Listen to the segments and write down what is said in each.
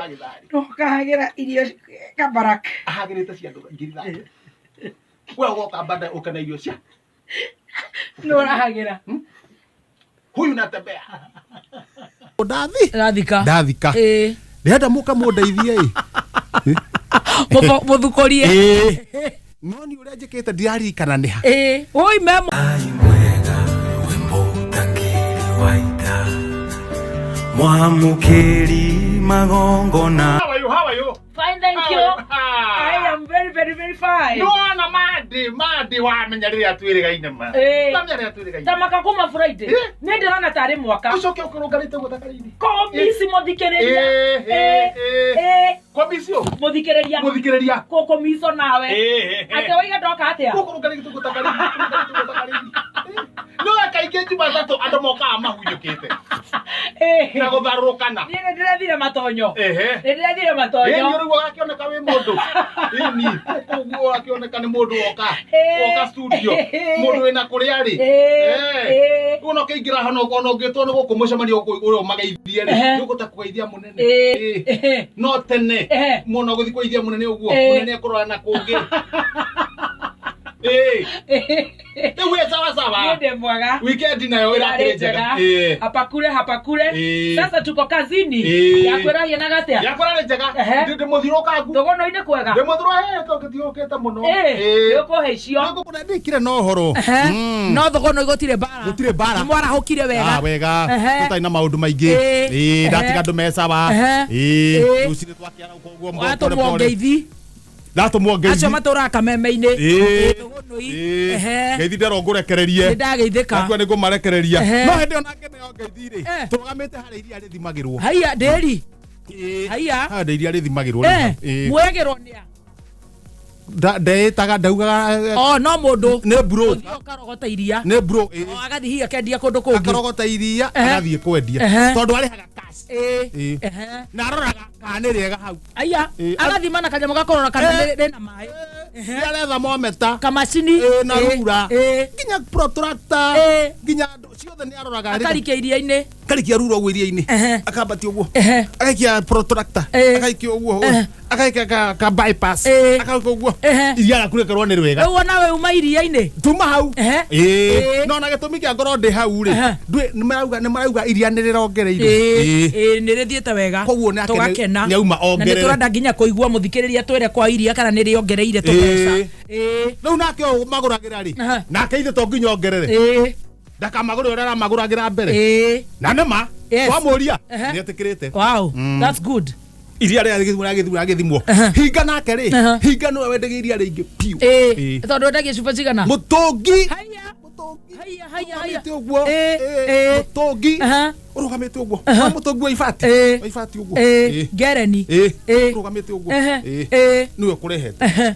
Ndagĩtarĩ. Ndũkahagĩra irio kabarak. Ahagĩrĩte cia andũ 30,000. We ũgoka baadaye ũke na irio cia. Nũ ũrahagĩra? Huyu natembea. Ndathi. Rathika. Ndathika. Ĩĩ. Ndĩrenda mũke mũndeithie ĩ. Mũthukũrie. Ĩĩ. No ni ũrĩa njĩkĩte ndiraririkana nĩ ha. Ĩĩ. Oi memo. Ai mwega wĩ mũtangĩri wa ita mwamũkĩri magongona. How are you? How are you? Fine, thank you. I am very, very, very fine. Nĩwona mandĩ mandĩ wamenya rĩrĩa twĩrĩgaine ma. Ĩĩ. Wamenya rĩrĩa twĩrĩgaine. Tamaka kuma Friday. Ĩĩ. Nĩ ndĩrona tarĩ mwaka. Ũcoke ũkĩrũngarĩte ũguo ta karĩithi. Komisi mũthikĩrĩria. Ĩĩ, ĩĩ, ĩĩ. Ĩĩ. Komisio. Mũthikĩrĩria. Mũthikĩrĩria. Kũkũmico nawe. Ĩĩ. Atĩ waiga ndoka atĩa? Gũkũrũngarĩte ũguo ta karĩithi. Ũrũngarĩte ũguo ta karĩithi. No kaingĩ Jumatatũ andũ mokaga mahunyũkĩte Ĩĩ. na gũtharũrũkana. Niĩ nĩ ndĩrethire matonyo. Ehe. Nĩ ndĩrethire matonyo. Ĩni rĩu ũgakĩoneka wĩ mũndũ. Ĩni koguo ũgakĩoneka nĩ mũndũ woka. Ĩĩ. Woka studio. Mũndũ wĩna kũrĩa arĩ. Ĩĩ. Ĩĩ. Rĩu ona ũkĩingĩra hano ona ũngĩtwo nĩ gũkũ mũcemanio gũkũ ũrĩa ũmageithie rĩ. Ehe. Nĩ ũkũhota kũgeithia mũnene. Ĩĩ. Ĩĩ. Ĩĩ. No tene Ehe. mũno gũthiĩ kũgeithia mũnene ũguo. Ĩĩ. Mũnene ekũrora na kũngĩ. Ĩĩ. Rĩu wĩ sawa sawa. Niĩ ndĩ mwega. Weekend nayo Ĩrarĩ ĩrakĩrĩ njega. Ĩĩ. Hapakure hapakure. Ĩĩ. Sasa tuko kazini. Ĩĩ. Yakwĩrahia na gatia. Yakwa ĩrarĩ njega. Ehe. Ndĩmũthiũrũkangu. Thũgũno-inĩ kwega. Ndĩmũthũrũ tũthiũrũkĩte mũno. Ĩĩ. Nĩ ũkũhe icio. Ndĩkire na ũhoro. Ehe. No thũgũno gũtirĩ mbara. Gũtirĩ mbara. Nĩ mwarahũkire wega. Ah, wega. Ehe. Tũtarĩ na maũndũ maingĩ. Ĩĩ. Ĩĩ, ndatiga Ehe. andũ me sawa. Ehe. Ĩĩ. Ĩĩ. Rũcinĩ twakĩara ũguo ũguo Watũmwo pole pole. ngeithi. Ndatũmwo ngeithi. Acio matũraga kameme-inĩ. Ĩĩ. Thũgũnũi. Ĩĩ. Ehe. Ngeithi nderwo ngũrekererie. Nĩ ndageithĩka. Ndakua nĩ ngũmarekereria. Ehe. No hĩndĩ ĩyo nake nĩyo ngeithi rĩ. Eh. Tũrũgamĩte harĩa iria rĩthimagĩrwo. Haiya ndĩri. Ĩĩ. Haiya. Harĩa iria rĩthimagĩrwo. Eh. Ĩĩ. Mwegĩrwo nĩa. Ndeĩtaga ndaugaga Oh no mũndũ. nĩ bro. Ũthiĩ ũkarogota iria. Nĩ bro. Ĩĩ. O agathiĩ hihi akendia kũndũ kũngĩ. Akarogota iria Ehe. agathiĩ kwendia. Ehe. Tondũ arĩhaga cash. Ĩĩ. Ĩĩ. Ehe. Na aroraga kana nĩ rĩega hau. Aya, Ĩĩ. agathima na kanyamũ gakorora kana Eh. rĩna maĩ. Nĩ aretha mometa. Kamacini. Ĩĩ, na Ĩĩ. rura. Ĩĩ. Nginya protractor. Ĩĩ. Nginya andũ ciothe nĩ aroraga. Akarikia iria-inĩ. Akarikia rura ũguo iria-inĩ. Ehe. Akambatia ũguo. Ehe. Agaikia protractor. Ĩĩ. Agaikia ũguo. Ehe. Agaikia ka bypass. Ĩĩ. Agaikia ũguo. Ehe. Iria rĩaku rĩkorwo nĩ rwega. Rĩu ona we uma iria-inĩ. Tuma hau. Ehe. Ĩĩ. Ĩĩ. No na gĩtũmi kĩa ngorwo ndĩ hau rĩ. Ehe. Ndũĩ nĩ marauga iria nĩ rĩrongereirwo. Ĩĩ, ĩĩ, nĩ rĩthiĩte wega. Koguo nĩ akene- Tũgakena. nĩ auma Na nĩ ongerere. tũrenda nginya kũigua mũthikĩrĩria twĩre kwa iria kana nĩ rĩongereire tũbeca. Ĩĩ. Ĩĩ. Rĩu nake ũyũ magũragĩra rĩ. Aha. Nake ithe to nginya ongerere. Ĩĩ. Ndakamagũre ũrĩa aramagũragĩra mbere. Ĩĩ. Na nĩ ma. Yes. Wamũria. Ehe. Nĩ etĩkĩrĩte. Wow, that's good. Iria rĩrĩa rĩgĩthimwo rĩgĩthimwo rĩgĩthimwo. Ehe. Hinga nake rĩ. Ehe. Hinga nĩwe wendagia iria rĩingĩ piũ. Ĩĩ. Ĩĩ. Tondũ wendagia cuba cigana? Mũtũngi. Haiya. Mũtũngi. Haiya, haiya, haiya. Ũrũgamĩte ũguo. Ĩĩ, Ĩĩ. ĩĩ. Mũtũngi. Aha. Ũrũgamĩte ũguo. Aha. Wa mũtũngi wa ibati. Ĩĩ. Wa ibati ũguo. Ĩĩ. Ĩĩ. Ngereni. Ĩĩ. Ĩĩ. Ũrũgamĩte ũguo. Ehe. Ĩĩ. Ĩĩ. Nĩwe ũkũrehete. Ehe.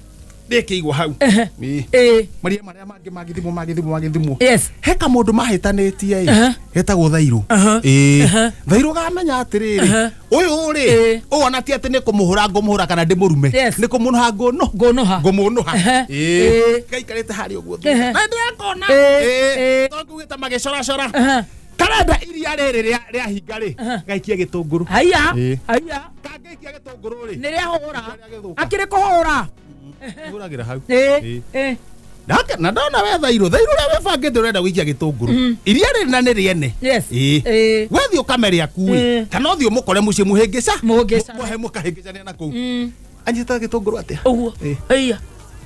Rĩkĩigwo hau. Ehe. Ĩĩ. Ĩĩ. Maria marĩa mangĩ magĩthimwo magĩthimwo magĩthimwo. Yes. He kamũndũ mahĩtanĩtie ĩ Aha. getagwo thairũ. Aha. Ĩĩ. Aha. Thairũ gamenya atĩrĩrĩ Aha. ũyũ rĩ Ĩĩ. ũyũ ona ti atĩ nĩ kũmũhũra ngũmũhũra kana ndĩmũrume Yes. nĩ kũmũnũha ngũnũ Ngũnũha. ngũmũnũha. Ehe. Ĩĩ. Ĩĩ. Gaikarĩte harĩa ũguo Ehe. thutha. Na ndĩrakona. Ĩĩ. Ĩĩ. Ĩĩ. Tondũ ngugĩte magĩcoracora. Aha. Karenda iria rĩrĩ rĩa hinga rĩ Aha. gaikia gĩtũngũrũ. Haiya. Ĩĩ. Haiya. Kangĩikia gĩtũngũrũ rĩ Nĩ rĩahũra. Iria rĩagĩthũka. Akĩrĩ kũhũra. Hũragĩra hau. Ĩĩ. Ĩĩ. Ĩĩ. Nake na ndona we thairũ thairũ ũrĩa wĩbangĩte ũrenda gũikia gĩtũngũrũ iria rĩrĩ na nĩ rĩene. Yes. Ĩĩ. Ĩĩ. Wethiĩ ũkame rĩaku ĩ Ĩĩ. kana ũthiĩ ũmũkore mũciĩ mũhĩngĩca Mũhĩngĩcane. mũhe mũkahĩngĩcania na kũu anyitaga gĩtũngũrũ atĩa Ũguo. Ĩĩ. Haiya.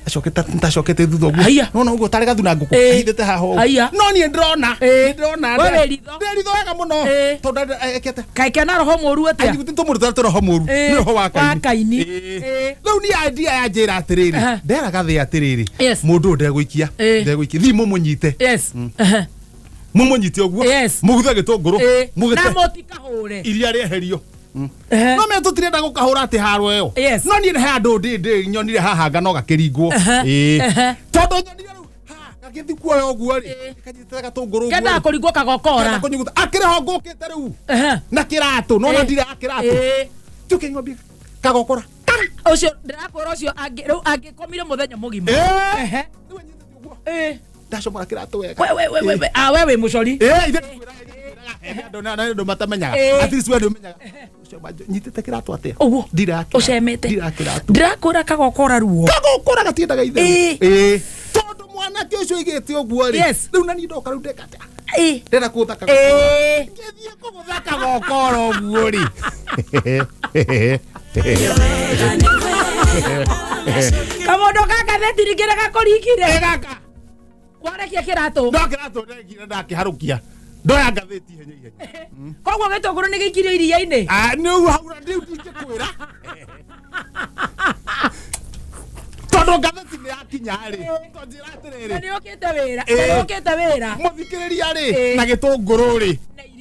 Acokete ntacokete thutha ũguo Haiya. nona ũguo tarĩ gathuna ngũkũ Ĩĩ. ahithĩte haha ũũ Haiya. no niĩ ndĩrona Ĩĩ. ndĩrona We wĩ ritho. ndĩ ritho wega mũno Ĩĩ. tondũ ekete Kaĩ kena roho mũru atĩa? Aigua tũmũndũ tũrĩa roho mũru Ĩĩ. nĩ roho wa Wa Kaini Kaini. Ĩĩ. Ĩĩ. Rĩu niĩ idea ya njĩra atĩrĩrĩ Aha. nderaga thĩ atĩrĩrĩ Yes. mũndũ ũyũ ndegũikia Ĩĩ. ndegũikia thiĩ mũmũnyite Yes. Ehe. mũmũnyite ũguo Yes. mũguthe gĩtũngũrũ Ĩĩ. mũgĩte Na mũtikahũre. iria rĩeherio Ehe. no me tũtirenda gũkahũra atĩ haro ĩyo Yes. no niĩ he andũ ndĩ nyonire haha ngano gakĩringwo Ehe. Ĩĩ. Ehe. tondũ nyonire rĩu ha gagĩthiĩ kuoya ũguo rĩ Ĩĩ. kanyitĩte gatũngũrũ ũguo Kendaga rĩ. kũringwo kagokora. Kenda kũnyuguta akĩrĩ ho ngũkĩte rĩu Ehe. na kĩratũ nona Ĩĩ. ndirĩ akĩratũ Ĩĩ. tuke ng'ombe kagokora Ũcio ndĩrakwĩra ũcio rĩu angĩkomire mũthenya mũgima. Ĩĩ. Ehe. Rĩu anyitĩte ũguo Ĩĩ. ndacomora kĩratũ wega We we we we we. Ah we wĩ mũcori. Ĩĩ, ithe ndikwĩraga, ithe ndikwĩraga. Andũ na andũ matamenyaga. Ĩĩ. At least we ndũmenyaga. Ũcio manjo nyitĩte kĩratũ atĩa? Ũguo. Ndirakĩra. Ũcemete. Ndirakĩratũ. Ndĩrakwĩra kagokora ruo. Kagokora gatiendaga itherũ. Ĩĩ. Ĩĩ. Tondũ mwanake ũcio aigĩte ũguo rĩ. Yes. Rĩu na niĩ ndoka rĩu ndeka atĩa? Ĩĩ. Ndĩrenda kũgũtha kagokora. Ĩĩ. Ngĩthiĩ kũgũtha kagokora ũguo rĩ. Kamondo gaka theti gakũringire. Ĩ gaka. Warekia kĩratũ. No kĩratũ ndekire ndakĩharũkia. Ndoya ngathĩti ihenya ihenya. Koguo gĩtũngũrũ nĩ gĩikirio iria-inĩ. Ah, nĩ hau na rĩu ndingĩkwĩra. Tondũ ngathĩti nĩ yakinya rĩ. Tondũ atĩrĩrĩ. Na nĩ ũkĩte wĩra. Ĩĩ. Na nĩ ũkĩte wĩra. Mũthikĩrĩria rĩ Ĩĩ. na gĩtũngũrũ rĩ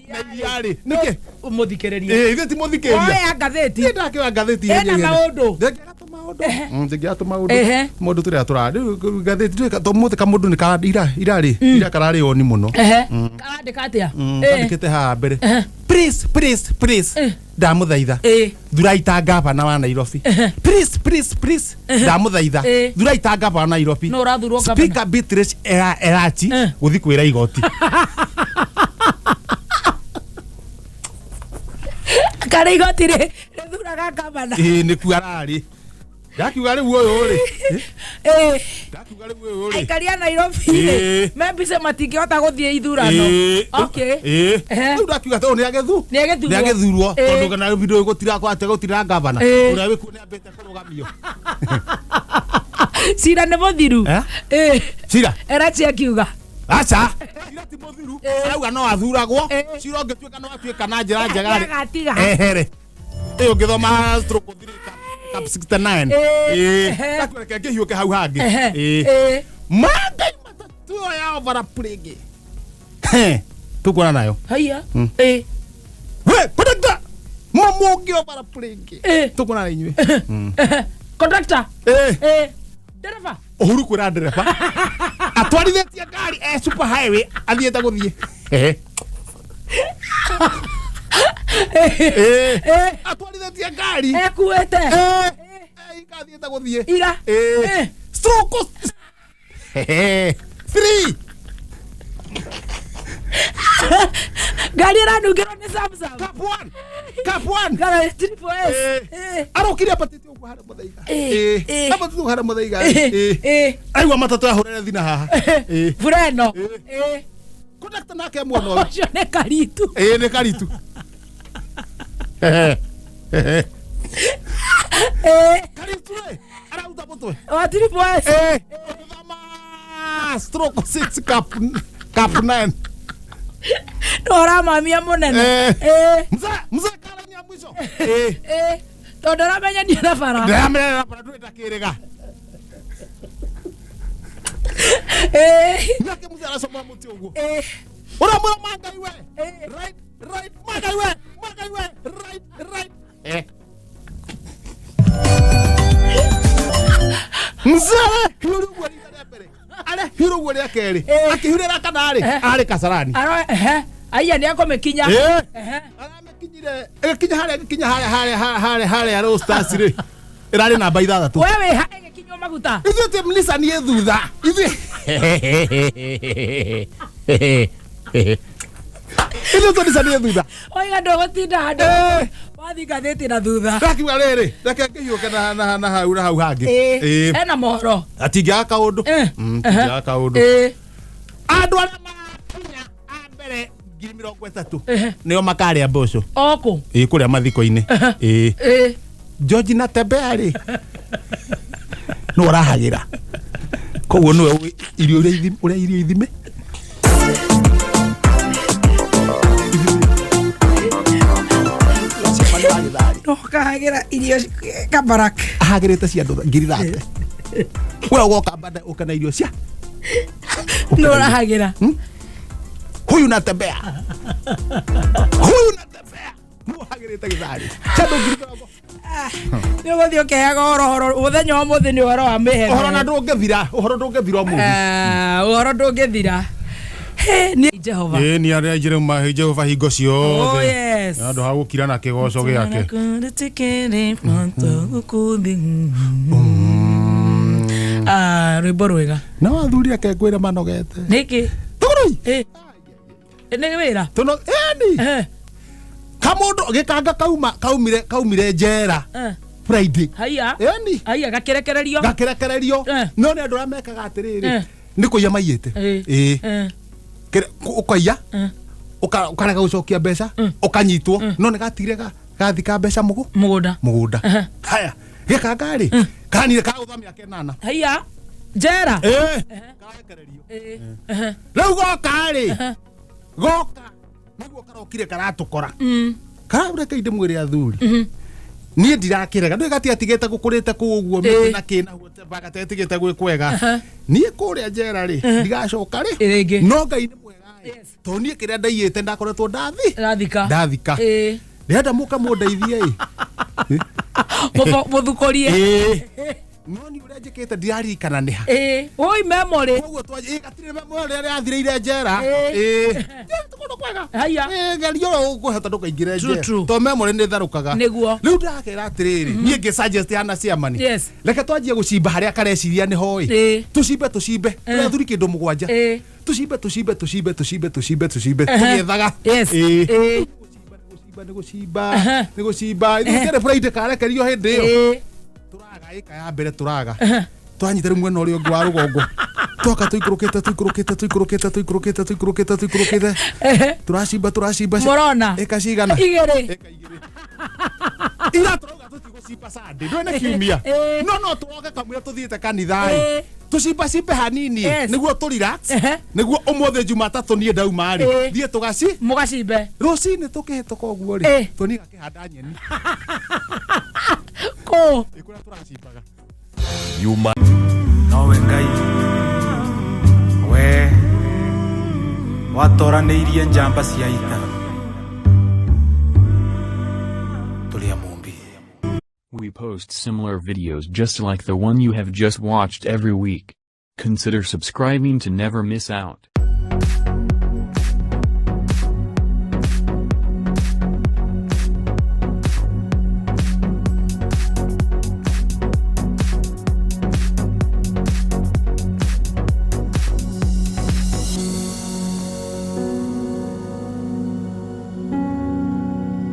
Na na iria iria rĩ nĩkĩ Mũthikĩrĩria. ĩĩ ithuĩ ti mũthikĩrĩria. Oya ngathĩti. Niĩ ndakĩoya ngathĩti Ĩna ihenya ihenya. maũndũ. Ndĩngĩaga tũmaũndũ. Ndĩngĩaga tũmaũndũ. Ehe. Maũndũ tũrĩa tũra rĩu ngathĩti ndũĩ ũmũthĩ kamũndũ nĩ kara ira ira rĩ ira kararĩ oni mũno. Ehe. Karandĩka atĩa? Ĩĩ. Kandĩkĩte haha mbere. Please please please Eh. ndamũthaitha. Ĩĩ. Thurai ta ngavana wa Nairobi. Please please please ndamũthaitha. Ĩĩ. Thurai ta ngavana wa Nairobi. Nũ ũrathurwo ngavana? Speaker Beatrice Elachi Eh. gũthiĩ kwĩra igoti. Karĩ igoti rĩ rĩthuraga ngavana. Ĩĩ nĩkuo ararĩ. Ndakiuga rĩu ũyũ rĩ. Ĩĩ. Ndakiuga rĩu ũyũ rĩ. Aikari a Nairobi Ĩĩ. rĩ me mbica matingĩhota gũthiĩ ithurano. Ĩĩ. Okay. Ĩĩ. Ehe. Rĩu ndakiuga tondũ nĩ agethu. Nĩ agĩthurwo. Nĩ agĩthurwo Ĩĩ. tondũ kana Nairobi ndũĩ gũtira kwate gũtira ngavana. Ĩĩ. Ũrĩa wĩkuo nĩ ambĩte kũrũgamio. Cira nĩ mũthiru. Eh? Ĩĩ. Cira. Elachi akiuga. Aca. Cira ti mũthiru. Ĩĩ. Arauga no athuragwo. Ĩĩ. Cira ũngĩtuĩka no atuĩka na njĩra njega rĩ. Nĩagatiga. Ehere. Ĩĩ ũngĩthoma stroke 3 cap 69. Ĩĩ. Ĩĩ. Ehe. Ndakwĩra ngĩhiũke hau hangĩ. Ehe. Ĩĩ. Ĩĩ. Mangai matatũ ĩyo ya overlap rĩngĩ. He, Tũkuona nayo. Haiya. Ĩĩ. We, kondakta! Mũmũngĩ overlap rĩngĩ. Ĩĩ. Tũkuona na inyuĩ. Conductor. Ĩĩ. Ĩĩ. Ndereba. Uhuru kwĩra ndereba atwarithĩtie ngari e super highway athiĩte gũthiĩ. Ehe. Ĩĩ. Ĩĩ. Atwarithĩtie ngari. Ekuĩte. Ĩĩ. Ĩĩ, athiĩte gũthiĩ. Ira. Ĩĩ. Ĩĩ. Stroke. Ehe. Three. Ngari ĩranungĩrwo nĩ Samsung. Cup one. Cup one. Kana nĩ triple S. Ĩĩ. Ĩĩ. Arokire ambatĩte ũguo harĩa mũthaiga. Ĩĩ. Ĩĩ. Ĩĩ. Ambatĩte ũguo harĩa mũthaiga. Ĩĩ. Ĩĩ. Ĩĩ. Aigua matatũ ahũrĩre thina haha. Ĩĩ. Mbura ĩno. Ĩĩ. Ĩĩ. Kondakta nake amwona ũyũ. Ũcio nĩ karitu. Ĩĩ nĩ karitu. Ehe. Ehe. Ĩĩ. Karitu rĩ, arauta mũtwe. Wa triple S. Ĩĩ. Ũgĩthoma stroke 6 cup cup 9. Nĩ ũramamia mũnene. Ĩĩ. Ĩĩ. Mzee, mzee kala ni ya mwisho. Ĩĩ. Ĩĩ. Tondũ ũramenyania na bara. Ndĩramenyera bara ndũrĩ ndakĩrĩga. Ĩĩ. Nake mzee aracomora mũtĩ ũguo. Ĩĩ. Ũramwĩra mangai we. Ĩĩ. Right, right, mangai we, mangai we, right, right. Eh. Mzee hiũrĩ ũguo rita rĩa mbere. Arĩa hiũrĩ ũguo rĩa kerĩ. Ĩĩ. Akĩhiũrĩra kana rĩ, Eh. arĩ Kasarani. Aro ehe. Aiya nĩ akũmĩkinya. Ĩĩ. Ehe. Aramĩkinyire, ĩgĩkinya harĩa ĩgĩkinya harĩa harĩa harĩa harĩa Roasters rĩ. Ĩrarĩ namba ithathatũ. We wĩ ha ĩgĩkinywo maguta. Ithuĩ twĩ Nissan ĩ thutha. Ithuĩ Ithuĩ twĩ Nissan ĩ thutha. Oiga ndũgũtinda handũ. Ĩĩ. Wathiĩ ngathĩti na thutha. Ndakiuga rĩrĩ, reke ngĩhiũke na na na hau na hau hangĩ. Ĩĩ. Ĩĩ. Ena mohoro. Atingĩaga kaũndũ. Eh. Atingĩaga kaũndũ. Ĩĩ. Andũ arĩa magakinya a mbere 30,000 Ehe. nĩo makarĩa mboco. Okũ. Ĩĩ kũrĩa mathiko-inĩ. Ĩĩ. Ĩĩ. George na Tembea rĩ nĩ ũrahagĩra koguo nĩwe ũĩ irio ũrĩa ũrĩa irio ithime No kahagĩra irio kabarak. ahagĩrĩte cia andũ 30,000 we ũgoka bada ũka na irio cia Nĩ ũrahagĩra. huyu natembea huyu natembea nĩ ũhagĩrĩte gĩtharĩ cia andũ 40,000 Nĩ ũgũthiĩ ũkĩheaga ũhoro ũhoro mũthenya wa ũmũthĩ nĩ ũhoro wa mĩhene. ũhoro na ndũngĩthira ũhoro ndũngĩthira ũmũthĩ Eh, ũhoro ndũngĩthira. Hĩ, nĩ Jehova. ĩĩ nĩ arĩa njĩrĩ Jehova hingo Oh, ciothe yes. andũ ha gũkira na kĩgoco gĩake Ah, rwĩmbo rwega. na athuri ake ngwĩre manogete Nĩkĩ? tũgũrũi Ĩ. Nĩ wĩra. Tũno ĩni. Kamũndũ gĩkanga kauma kaumire kaumire njera Friday. Haiya. Ĩni. Haiya, gakĩrekererio. Gakĩrekererio. No nĩ andũ arĩa mekaga atĩrĩrĩ, nĩ kũiya maiyĩte. Ĩĩ. Ũkaiya, ũkarega gũcokia mbeca, ũkanyitwo, no nĩ gatigire gathika mbeca mũgũ Mũgũnda. Mũgũnda. Haya, gĩkanga rĩ, kanire kagũtha mĩaka 8. Haiya, njera. Ĩĩ. Karekererio. Rĩu goka rĩ, goka nĩguo karokire karatũkora. Karareke ndĩmwĩre athuri, niĩ ndirakĩrega, ndũĩ gatiatigĩte gũkũrĩte kũu ũguo mĩtĩ na kĩ na gatetigĩte gwĩ kwega. Niĩ kũrĩa njera rĩ, ndigacoka rĩ Rĩngĩ. No Ngai nĩ mwega ĩ, tondũ niĩ kĩrĩa ndaiyĩte ndakoretwo ndathi Rathika. Ndathika. Ndĩrenda mũka mũndeithie ĩ. Mũthukũrie. Ĩĩ. No niĩ ũrĩa njĩkĩte ndiraririkana nĩ ha. Ĩĩ. Oi, memory. Koguo ĩ, gatirĩ memory rĩrĩa rĩathirĩire njera. Ĩĩ. Ĩĩ. Kũndũ kwega. Haiya. Ĩĩ, geria ũrĩa ũkũhota ndũkaingĩre True, njera. true. Tondũ memory nĩ ĩtharũkaga. Nĩguo. Rĩu ndakera atĩrĩrĩ, niĩ ngĩ suggest hana ciamani. Reke twanjie gũcimba harĩa kareciria nĩ hoĩ. Tũcimbe tũcimbe. Tũrĩ athuri kĩndũ 7. Tũcimbe tũcimbe tũcimbe tũcimbe tũcimbe tũcimbe tũgĩethaga. Ĩĩ. Nĩ gũcimba nĩ gũcimba ithuĩ kĩrĩ Friday karekerio hĩndĩ ĩyo. Tũraga ĩka ya mbere, tũraga twanyita rĩu mwena ũrĩa ũngĩ wa rũgongo, twaka tũikũrũkĩte tũikũrũkĩte tũikũrũkĩte tũikũrũkĩte tũikũrũkĩte tũikũrũkĩte, tũracimba tũracimba. Mũrona? Ĩka cigana? 2. Ĩka 2. Ira tũrauga tũtigũcimba Sunday, ndũĩ nĩ kiumia. No no tũroke kamũira tũthiĩte kanitha ĩ, tũcimbacimbe hanini nĩguo tũ relax, nĩguo ũmũthĩ Jumatatũ niĩ ndauma rĩ, thiĩ tũgaci Mũgacimbe. Rũcinĩ tũkĩhĩtũka ũguo rĩ, tuoni gakĩhanda nyeni. Kũ? Ĩ, kũrĩa tũracimbaga. Yuma. Nowe Ngai we watoranĩirie njamba cia ita tũrĩ a Mũmbi. We post similar videos just like the one you have just watched every week. Consider subscribing to never miss out.